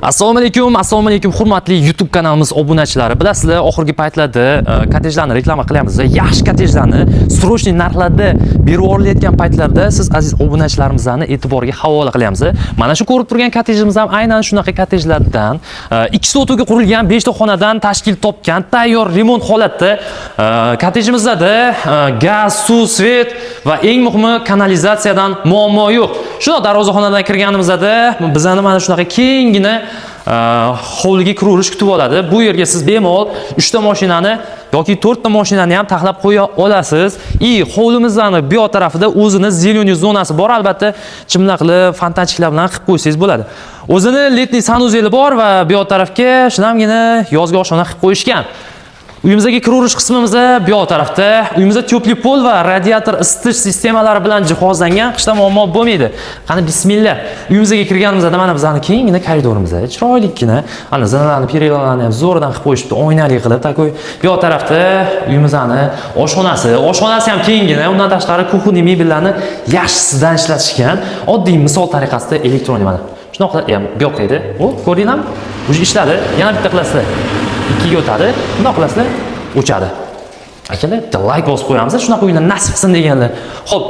Assalomu alaykum, assalomu alaykum, hurmatli YouTube kanalimiz obunachilari. Bilasizlar, oxirgi paytlarda kottejlarni reklama qilyapmiz. Yaxshi kottejlarni срочный narxlarda berib yuborilayotgan paytlarda siz, aziz obunachilarimizni e'tiboriga havola qilyapmiz. Mana shu ko'rib turgan kottejimiz ham aynan shunaqa kottejlardan, 2 sotixga qurilgan, 5 ta xonadan tashkil topgan, tayyor remont holatda kottejimizda gaz, suv, свет va eng muhimi, kanalizatsiyadan muammo yo'q. Shundoq darvozaxonadan kirganimizda bizani mana shunaqa kenggina hovliga kiraverish kutib oladi. Bu yerga siz bemalol 3 ta mashinani yoki 4 ta mashinani ham taxlab qo'ya olasiz. И hovlimizni bu yoq tarafida o'zini зеленый zonasi bor. Albatta, chimla qilib, фонтанчик lar bilan qilib qo'ysangiz bo'ladi. O'zini летний санузел i bor va bu yoq tarafga shinamgina yozgi oshxona qilib qo'yishgan. Uyimizga kiraverish qismimizda bu yoq tarafda uyimizda тёплый пол va radiator isitish sistemalari bilan jihozlangan, qishda muammo bo'lmaydi. Qani, bismillah. Uyimizga kirganimizda mana bizani kenggina koridorimiz, chiroylikkina. Ana zinalarni, перила larni ham zo'ridan qilib qo'yishibdi, oynali qilib. Такой bu yoq tarafda uyimizni oshxonasi, oshxonasi ham kenggina. Undan tashqari кухонный mebellarni yaxshisidan ishlatishgan. Oddiy misol tariqasida elektron mana. Shunaqa qilib, bu yoqqa edi. O, ko'rdinglarmi? Уже ishladi. Yana bitta qilasizlar. Ikkiga o'tadi. Bundoq qilasizlar, o'chadi. Akalar, bitta layk bosib qo'yamiz, shunaqa uylar nasib qilsin deganlar. Xo'p,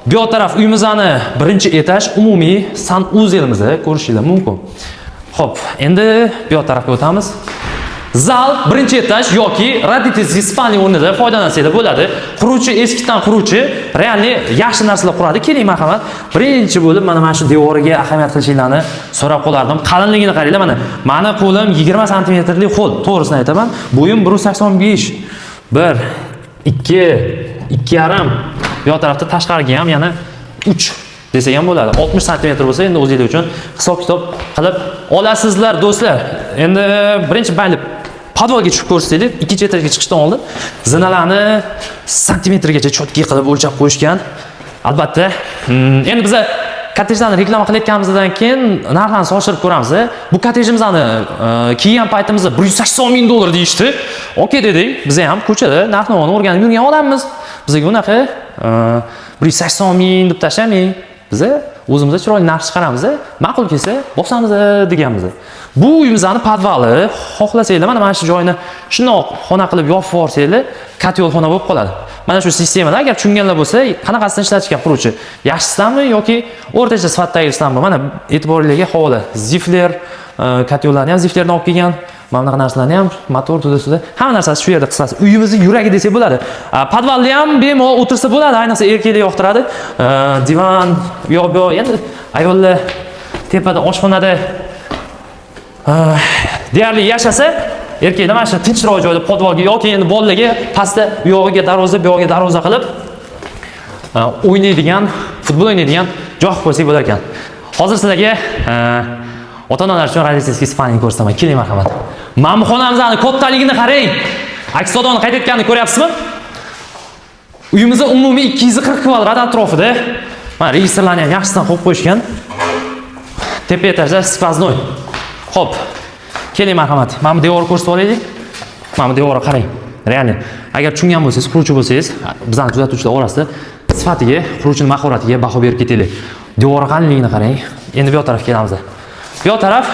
bu yoq taraf uyimizni birinchi etaj umumiy санузел imizni ko'rishinglar mumkin. Xo'p, endi bu yoq tarafga o'tamiz. Zal, birinchi etaj yoki родительский спальня o'rnida foydalansanglar bo'ladi. Quruvchi eskidan quruvchi, реальный yaxshi narsalar quradi. Keling, marhamat. Birinchi bo'lib mana shu devoriga ahamiyat qilishinglarni so'rab qolardim. Qalinligini qaranglar mana. Mani qo'lim 20 santimetrlik qo'l, to'g'risini aytaman. Bo'yim 1.85. 1, 2, 2,5. Bu yoq tarafda tashqariga ham yana 3 desak ham bo'ladi. 60 santimetr bo'lsa, endi o'zinglar uchun hisob kitob qilib olasizlar, do'stlar. Endi birinchi mayli podvalga tushib ko'rsataylik. Ikkinchi etajga chiqishdan oldin zinalarni santimetrgacha чётко qilib o'lchab qo'yishgan. Albatta, endi biza kottejlarni reklama qilayotganimizdan keyin narxlarni solishtirib ko'ramiz. Bu kottejimizni kiygan paytimizda 180 ming dollar deyishdi. Okey dedik. Biz ham ko'chada narx-navoni o'rganib yurgan odammiz. Bizga unaqa 180 ming deb tashlamang. Biza o'zimizda chiroyli narx chiqaramiz, ma'qul kelsa bosamiz deganmiz. Bu uyimizni podvali, xohlasanglar mana shu joyini shundoq xona qilib yopib yuborsanglar, котёл xona bo'lib qoladi. Mana shu sistemada agar tushunganlar bo'lsa, qanaqasidan ishlatishgan quruvchi? Yaxshisidanmi yoki o'rtacha sifatdagisidanmi? Mana, e'tiboringlarga havola. Zifler, котёл larni ham Ziflerdan olib kelgan. Mana bunaqa narsalarni ham, motor туда-сюда, hamma narsasi shu yerda, qisqasi. Uyimizni yuragi desak bo'ladi. Podvalda ham bemalol o'tirsa bo'ladi, ayniqsa erkaklar yoqtiradi. Divan, u yoq bu yoq, endi ayollar tepada oshxonada deyarli yashasa, erkaklar mana shu tinchroq joyda podvalga yoki endi bolalarga pastda u yog'iga darvoza, bu yog'iga darvoza qilib o'ynaydigan, futbol o'ynaydigan joy qilib qo'ysak bo'lar ekan. Hozir sizlarga ota-onalar uchun родительский спальня ko'rsataman. Keling, marhamat. Mana bu xonamizni kattaligini qarang. Aks sadoni qaytayotganini ko'ryapsizmi? Uyimizda umumiy 240 kvadrat atrofida. Mana registrlarni ham yaxshisidan qo'yib qo'yishgan. Tepa etajda сквозной. Xo'p. Keling, marhamat. Mana bu devorni ko'rsatib olaylik. Mana bu devorga qarang. Реально. Agar tushungan bo'lsangiz, quruvchi bo'lsangiz, bizani kuzatuvchilar orasida sifatiga, quruvchining mahoratiga baho berib ketaylik. Devor qalinligini qarang. Endi bu yoq tarafga kelamiz. Bu yoq taraf,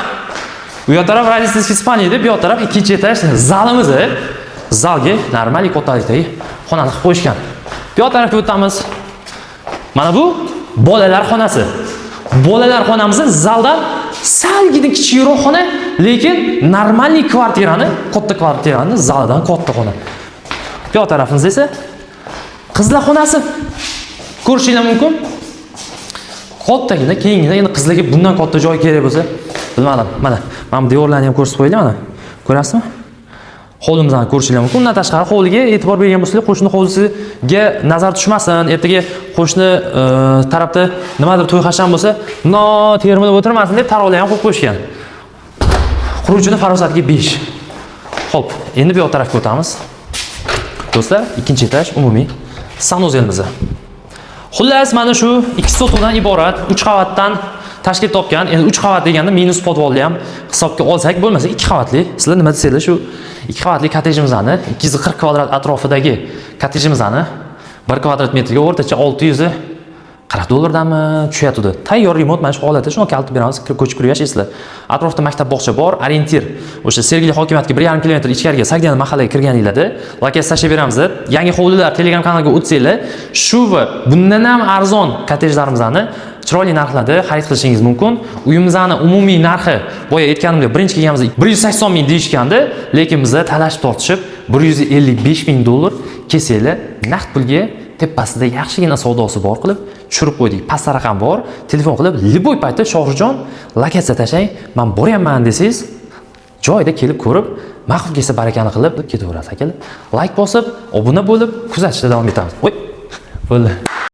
bu yoq taraf родительский спальня edi, bu yoq taraf ikkinchi etaj zalimiz. Zalga normal kattalikdagi xonani qilib qo'yishgan. Bu yoq tarafga o'tamiz. Mana bu bolalar xonasi. Bolalar xonamiz zaldan salgina kichikroq xona, lekin нормальный kvartirani, katta kvartirani zalidan katta xona. Bu yoq tarafimiz esa qizlar xonasi. Ko'rishinglar mumkin. Kattagina, kengina, endi qizlarga bundan katta joy kerak bo'lsa, bilmadim. Mana bu devorlarni ham ko'rsatib qo'yaylik mana. Ko'rasizmi? Hovlimizni ko'rishinglar mumkin. Undan tashqari hovliga e'tibor bergan bo'lsanglar, qo'shni hovlisiga nazar tushmasin. Ertaga qo'shni tarafda nimadir to'y hasham bo'lsa, no termilib o'tirmasin deb tarovlar ham qo'yib qo'yishgan. Quruvchini farosatiga 5. Xo'p, endi bu yoq tarafga o'tamiz. Do'stlar, ikkinchi etaj umumiy санузел imiz. Xullas, mana shu ikki sotixdan iborat, 3 qavatdan tashkil topgan. Endi 3 qavat deganda minus podvalni ham hisobga olsak, bo'lmasa 2 qavatli. Sizlar nima desanglar, shu 2 qavatli kottejimizni, 240 kvadrat atrofidagi kottejimizni 1 kvadrat metrga o'rtacha 640 40 dollardami tushyapti. Tayyor remont, mana shu holatda shuni kalitni beramiz, ko'chib kirib yashaysizlar. Atrofda maktab, bog'cha bor. Ориентир o'sha Sergeli hokimiyatiga 1,5 kilometr ichkariga, Sogdiana mahallaga kirganinglarda lokatsiya tashlab beramiz. Yangi hovlilar Telegram kanaliga o'tsanglar, shu va bundan ham arzon kottejlarimizni chiroyli narxlarda xarid qilishingiz mumkin. Uyimizni umumiy narxi, boya aytganimdek, birinchi kelganimizda 180 ming deyishgandi, lekin biza talashib tortishib 155 ming dollar kelsanglar, naqd pulga tepasida yaxshigina savdosi bor qilib tushirib qo'ydik. Pastda raqam bor, telefon qilib любой paytda "Shohruxjon, lokatsiya tashlang, man boryapman" desangiz, joyida kelib ko'rib, ma'qul kelsa, barakani qilib ketaverasiz, akalar. Layk bosib, obuna bo'lib, kuzatishda davom etamiz. Voy, bo'ldi.